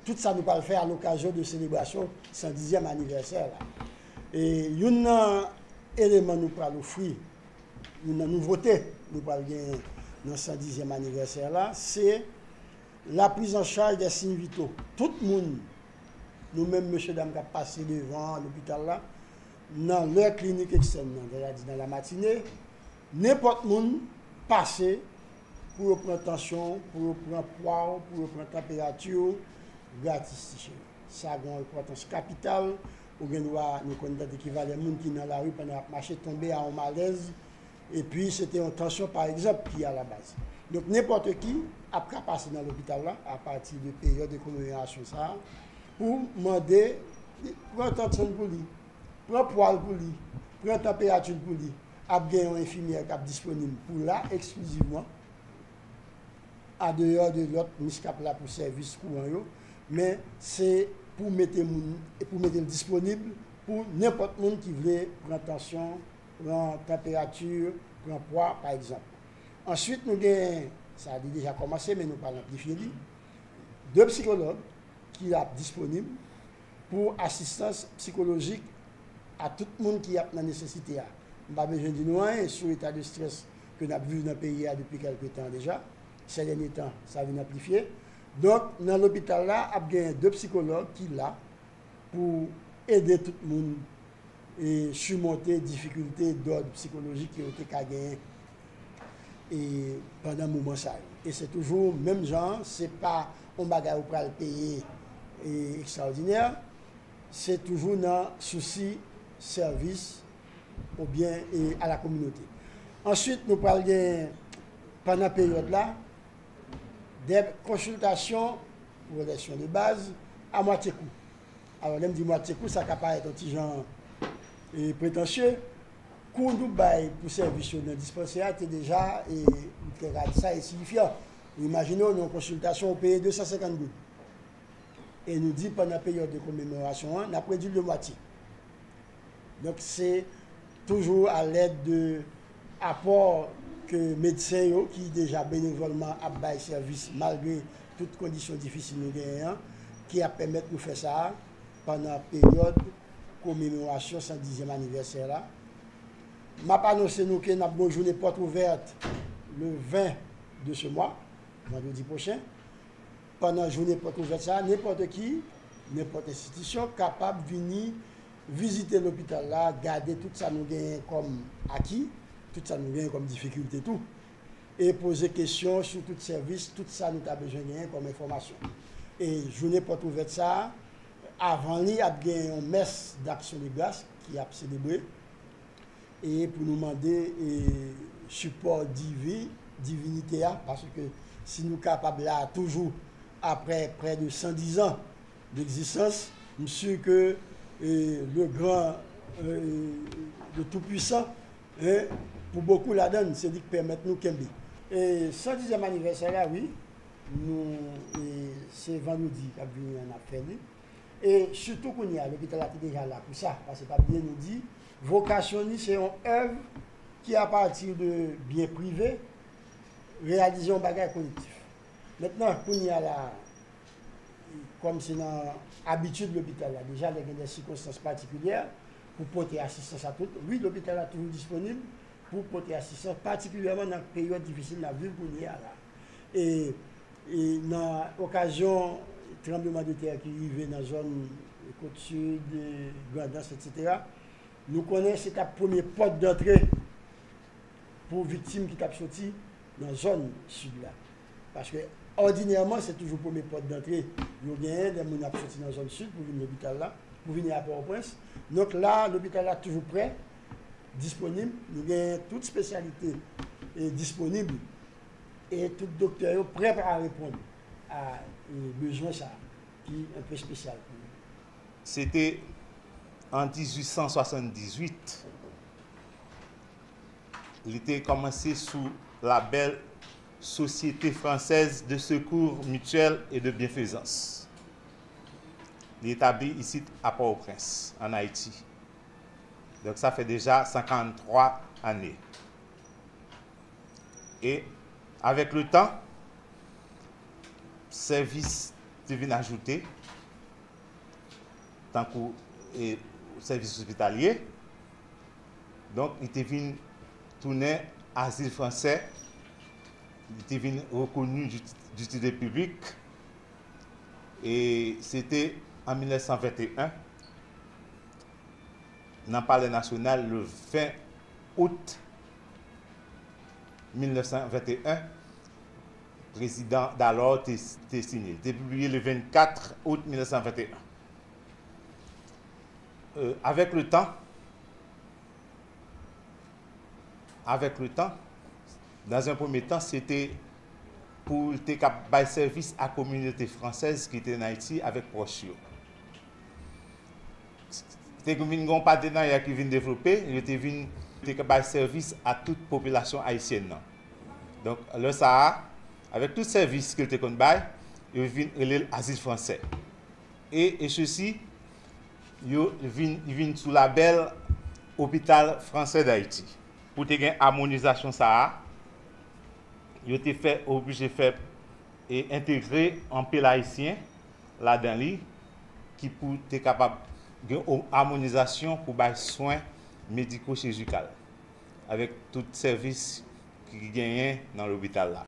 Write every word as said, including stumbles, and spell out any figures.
tout sa nou pral fè a lokazyon de selebrasyon san dizyèm anivèsè la. E youn nan eleman nou pral ofri, youn nan nouvote nou pral genyen nan san dizyèm anivèsè la, se la prise en charge des signes vitaux. Tout moun, nou menm mesye dam k ap pase devan lopital la, nan lè klinik ekstèn nan, sètadi nan lamatine, nenpòt moun pase pou yo pran tansyon w, pou yo pran pwa w, pou yo pran tanperati w, gratis, ti cheri. Sa gen yon enpòtans kapital. Ou gen dwa, nou konn tande ki valè moun ki nan lari pandan y ap mache tonbe a yon malèz, epi se te yon tansyon, pa egzanp, ki alabaz. Donk, nenpòt ki ap ka pase nan lopital la, apati de peryòd de komemorasyon sa a, pou mande, pran tansyon l pou li, pran pwa l pou li, pran tanperati l pou li. Ap gen yon enfimyè k ap disponib pou la eksklizivman, andeyò de lòt mis k ap la pou sèvis kouran yo, men se pou mete moun, pou mete l disponib pou nenpòt moun ki vle pran tansyon, pran tanperati, pran pwa, pa egzanp. Answit, nou gen, sa li deja kòmanse, men nou pral anplifye li, de sikològ ki ap disponib pou asistans sikolojik a tout moun ki ap nan nesesite a. M pa bezwen di nou anyen sou eta de estrès ke n ap viv nan peyi a depi kèlke tan deja. Sè dènye tan, sa vin anplifye. Donk, nan lopital la, ap gen de sikològ ki la pou ede tout moun e simonte difikilte dòd sikolojik ke yo te ka genyen e pandan moman sa yo. E se toujou menm jan an, se pa yon bagay ou pral peye e ekstraòdinè, se toujou nan sousi sèvis oubyen e a la kominote. Answit, nou pral gen, pandan peryòd la, de konsiltasyon, relèsyon de baz, a mwatye kou. Alò, lè m di mwatye kou, sa ka parèt yon ti jan e, pretansye. Kou nou bay pou sèvis yo nan dispansè a te deja, e, m te ka di sa, ensiyifyan. Ou imajine w, nan yon konsiltasyon, ou peye de san senkant goud. E nou di, pandan peryòd de komemorasyon an, n ap redui l de mwatye. Donk, se toujou a lèd de apò ke medsen yo, ki deja benevòlman ap bay sèvis malgre tout kondisyon difisil nou genyen an, ki ap pèmèt nou fè sa a pandan peryòd komemorasyon san dizyèm anivèsè la. M ap anonse nou ke n ap gen yon jounen pòt ouvèt le ven de ce mois, vandredi pwochen. Pandan jounen pòt ouvèt sa a, nenpòt ki, nenpòt enstitisyon kapab vini vizite lopital la, gade tout sa nou genyen kòm aki, tout sa nou genyen kòm difikilte tou, e poze kesyon sou tout sèvis, tout sa nou ta bezwen genyen kòm enfòmasyon. E jounen pòt ouvèt sa a, avan li, ap gen yon mès d'action de grâce ki ap selebre, e pou nou mande, e, sipò divi, divinite a, paske si nou kapab la toujou, aprè prè de san diz an d'egzistans, m si ke, e, le gran, e, le tout puissant, e, pou bokou ladan n, se li k pèmèt nou kenbe. E san dizyèm anivèsè la, wi, nou, e, se vandredi k ap vini an n ap fè li. E sitou kounye a, lopital la te deja la pou sa, paske pa bliye nou di, vokasyon li se yon èv ki apati de byen prive, reyalize yon bagay kolektif. Mentnan, kounye a la, kòm se nan abitid lopital la, deja lè gen de sikonstans patikilyè pou pote asistans a tout, wi, lopital la toujou disponib pou pote asistans, patikilyèman nan peryòd difisil n ap viv kounye a la. E, e nan okazyon tranblemanntè ki rive nan zòn Kot Sid, Grandans, etsetera, nou konnen se t ap premye pòt dantre pou viktim ki t ap soti nan zòn sid la. Paske, òdinèman, se toujou premye pòt dantre yo genyen lè moun ap soti nan zòn sid pou vin lopital la, pou vini a Pòtoprens. Donk la, lopital la toujou prè, disponib. Nou genyen tout espesyalite e disponib. E tout doktè yo prè a reponn a, e, bezwen sa a, ki enpe espesyal pou nou. Se te an dizuit san swasanndizwit, li te kòmanse sou labèl Société Française de Secours Mutuel et de Bienfaisance. Li etabli isit a Pòtoprens, ann Ayiti. Donk, sa fè deja san karanntwa ane. E, avèk le tan, sèvis te vin ajoute tankou e, sèvis ospitalye. Donk, li te vin tounen azil fransè, li te vin rekoni d'utilité publique, e se te an mil nèf san venteyen, nan Palè Nasyonal, le ven out mil nèf san venteyen, prezidan Dalò te, te siyen. Li te pibliye le vennkat out mil nèf san venteyen. Euh, avec le temps, avec le temps, dans un premier temps, se te pou l te kab bay sèvis a kominote fransèz ki te an Ayiti avèk pwòch yo. Te vin gen yon patenarya ki vin devlope, yo te vin te ka bay sèvis a tout popilasyon ayisyèn nan. Donk, lè sa a, avèk tout sèvis ke l te konn bay, yo vin rele l azil fransè. E, e sesi, yo vin, vin sou labèl Hôpital Français d'Haïti. Pou te gen amonizasyon sa a, yo te fè, oblije fè e entegre anpil Ayisyen ladan li ki pou te kapab gen o- amonizasyon pou bay swen mediko-chirjikal avèk tout sèvis ki genyen nan lopital la.